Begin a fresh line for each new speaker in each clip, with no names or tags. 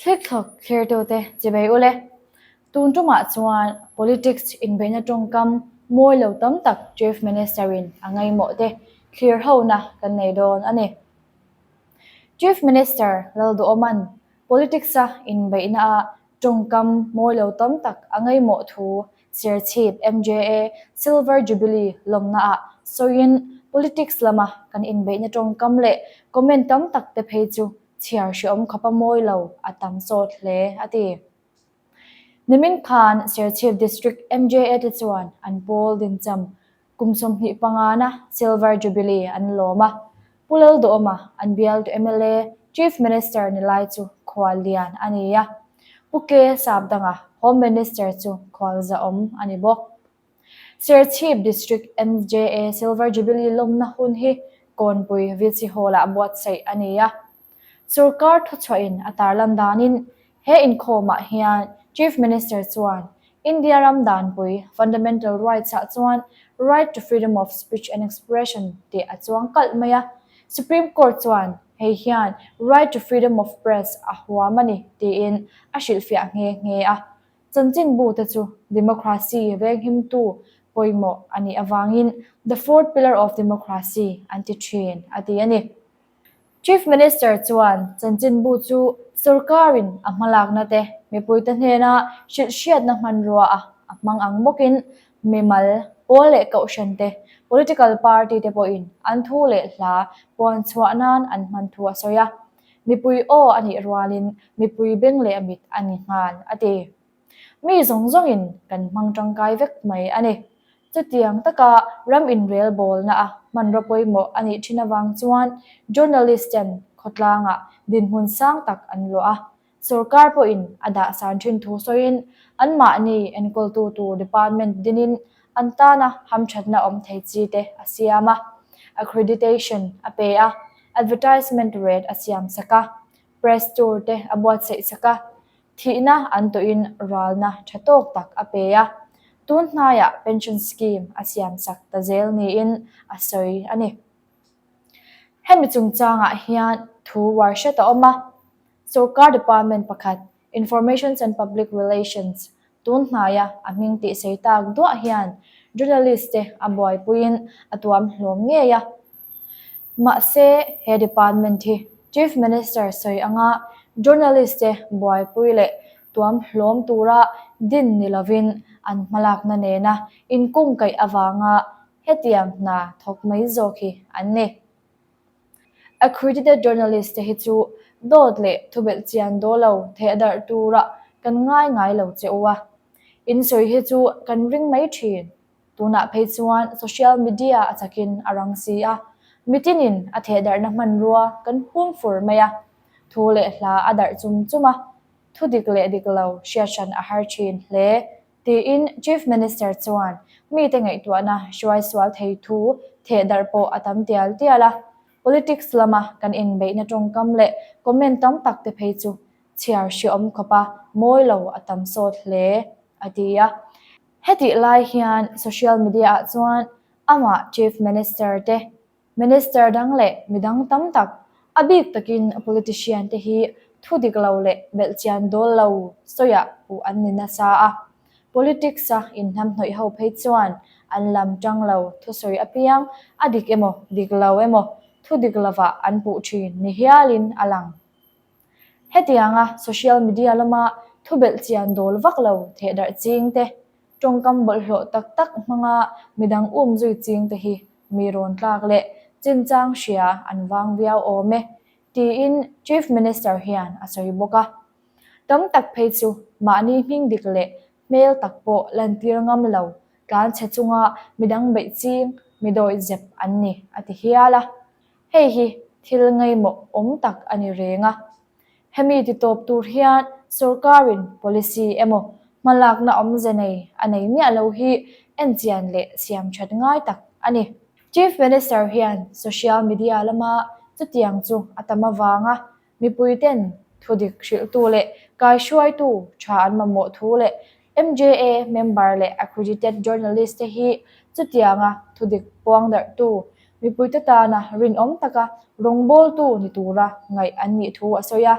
Thlikthlawk thlirtute chibei ule. Tun tumah chuan politics inbeihna tawngkam mawi lo tam tak Chief Minister-in a ngaihmawh te thlir hona kan nei dawn a ni. Chief Minister Lalduhawma'n politics-a inbeihna ah tawngkam mawi lo tam tak a ngaihmawh thu Serchhip MJA Silver Jubilee lawmna ah sawiin politics lama kan inbeihna tawngkam leh comment tam tak te phei chu chhiar hreawm khawp a mawi lo a tam sawt hle a ti. Nimin khan Serchhip District MJA te chuan an pawl dincham kum 25 na Silver Jubilee an lawm a, Pu Lalduhawma an bialtu mla Chief Minister ni lai chu khual lian a ni a, Pu Ke Sapdanga Home Minister chu khual zahawm a ni bawk. Serchhip District MJA Silver Jubilee lawmna hun hi Kawnpui VC Hall-ah buatsaih a ni a. Sorkar thuchhuahin a tarlan danin he inkhawmah hian Chief Minister chuan India ram danpui Fundamental Rights-ah chuan Right to Freedom of Speech and Expression tih a chuang kalh mai a, Supreme Court chuan hei hian Right to Freedom of Press a huam a ni tiin a hrilhfiah nghe nghe a. Chanchinbu te chu democracy venghimtu pawimawh a nih avangin the fourth pillar of democracy an ti thin a ti a ni. Chief Minister chuan chanchinbu chu sorkarin a hmalakna te mipuite hnena hrilhhriatna hmanrua a a hmang ang bawkin mimal, pawl leh kohhran te, political party te pawhin an thu leh hla puan chhuah nan an hman thu a sawi a. Mipui aw a nih rualin mipui beng leh mit a ni nghal, a ti. Mi zawng zawngin kan hmang tangkai vek mai a ni. Chutiang taka ram inrel bawlna a hmanraw pawimawh a nih thin avang chuan journalist ten khawtlangah dinhmun sang tak an luah a, Sorkar pawhin a dah san thin thu sawiin anmahni enkawltu tur department dinin an tana hamthatna awm thei chi te a siam a, accreditation a pe a, advertisement rate a siam sak a, press tour te a buatsaih sak a, thihna an tawhin ralna tha tawk tak a pe a, tun hnaiah pension scheme a siam sak ta zel niin a sawi a ni. Hemi chungchangah hian thu uar hret a awm a, Sorkar department pakhat Informations and Public Relations tun hnaia a hming tih sei tak duah hian journalist te a buaipuiin a tuam hlawm ngei a. Mahse, he department hi Chief Minister sawi anga journalist te buaipui leh tuam hlawm tura din ni lovin an hmalakna nena inkungkaih avanga Hetiang hna thawk mai zawk hi an ni. Accredited journalist te hi chu dawt leh thubelh chian daw lo theh darh turah kan ngai ngai lo che u a. In sawi hi chu kan ring mai thin. Tunah phei chuan social media a chakin a rang si a, mitinin a theh darhna hmanrua kan hum fur mai a, thu leh hla a darh chum chum a, thu dik leh dik lo hriat hran a har thin hle. Tiin Chief Minister chuan mite ngaihtuahna hruai sual thei thu theh darh pawh a tam tial tial a, politics lama kan inbeihna tawngkam leh comment tam tak te phei chu chhiar hreawm khawpa mawi lo a tam sawt hle, a ti a. Hetih lai hian social media-ah chuan amah Chief Minister te Minister dang leh midang tam tak, a bik takin politician te hi thu dik lo leh belhchian dawl lo sawiah puh an ni nasa a. Politics-a inhnamhnawih ho phei chuan an lam tang lo thusawi apiang a dik emaw dik lo emaw thu dik lovah an puh thin ni hialin a lang. Hetianga social media lama thu belhchian dawl vak lo thehdarh ching te Tawngkam bawlhhlawh tak tak hmanga midang um zui ching te hi mi rawn tlak leh chinchang hria an vang viau awm e, tiin Chief Minister hian a sawi bawk a. Tam tak phei chu mahni hming dik leh hmel tak pawh lantir ngam lo tlanchhe chunga midang beih ching mi dawih zep an ni a ti hial a. Hei hi thil ngaimawh awm tak a ni reng a. Hemi ti tawp tur hian sorkarin policy emaw hmalakna awmze nei a nei miah lo hi enchian leh siam that ngai tak a ni. Chief Minister hian social media lama chutiang chu a tam avanga mipuiten thudik hrilhtu leh kaihruaitu tha an mamawh thu leh MJA member leh accredited journalist te hi chutianga thudik puang darhtu Mipuite tana rinawm taka rawngbawltu ni tura ngaih an nih thu a sawi a.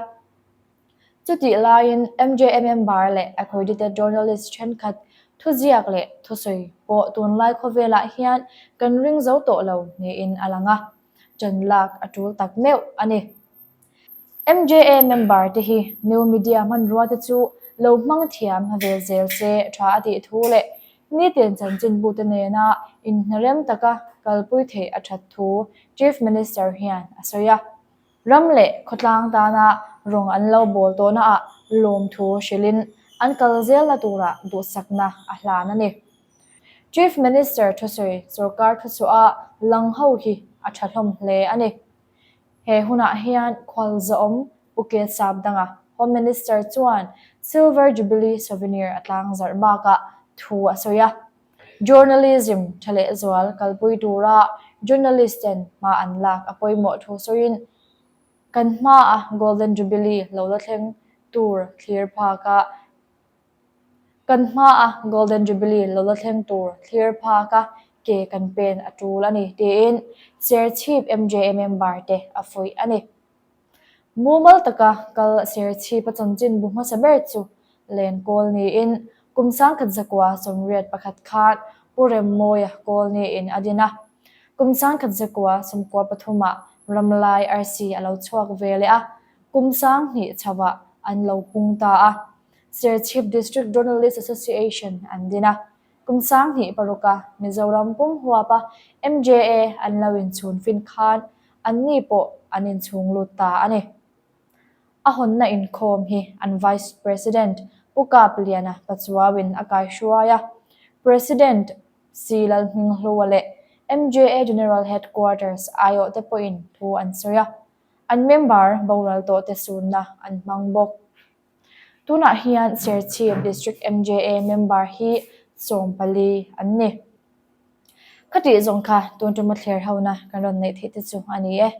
Chutih laiin MJA member leh accredited journalist thenkhat thuziak leh thusawi pawh tunlai khawvelah hian kan ring zo tawh lo niin a lang a, ṭan lak a ṭul tak meuh a ni. MJA member te hi new media hmanrua te chu lo hmang thiam ve zel se tha a tih thu leh nitin chanchinbute nena inhnarem taka kalpui theih a that thu Chief Minister hian a sawi a. Ram leh khawtlang tana rawng an lo bawl tawhnaah lawmthu hrilhin an kal zelna turah duhsakna a hlan a ni. Chief Minister thusawi sorkar thuchhuah lang ho hi a tha hlawm hle a ni. He hunah hian khualzawm Pu Ke Sapdanga, Home Minister chuan Silver Jubilee Souvenir a tlangzarh bakah thu a sawi a. Journalism tha lehzual kalpui tura journalist ten hma an lak a pawimawh thu sawiin, Kan hmaa Golden Jubilee lo la thleng tur thlir phakah Kan hmaa Golden Jubilee lo la thleng tur thlir phaka ke kan pen a tul a ni, tiin Serchhip MJA member te a fuih a ni. Mumal taka kal Serchhip a chanchin bu hmasa ber chu Lenkawl niin kum 1981 khan Pu Remmawia kawl niin a din a. Kum 1993 ah Ramlai arsi a lo chhuak ve leh a, kum 2000 chhovah an lo pung ta a. Serchhip District Journalist Association an din a, kum 2006 a Mizoram pum huapa MJA an lo inchhun fin khan anni pawh an inchhung lut ta a ni. A hawnna inkhawm hi an Vice President Pu Kap Liana Pachuauin a kaihruai a, President C Lalhminghlua leh MJA General Headquarters aiawhte pawhin thu an sawi a, an member boral tawhte sunna an hmang bawk. Tunah hian Serchhip District MJA member hi 14 an ni. Khatih zawng kha tun tuma thler hona kan rawn neih theih te chu a ni e.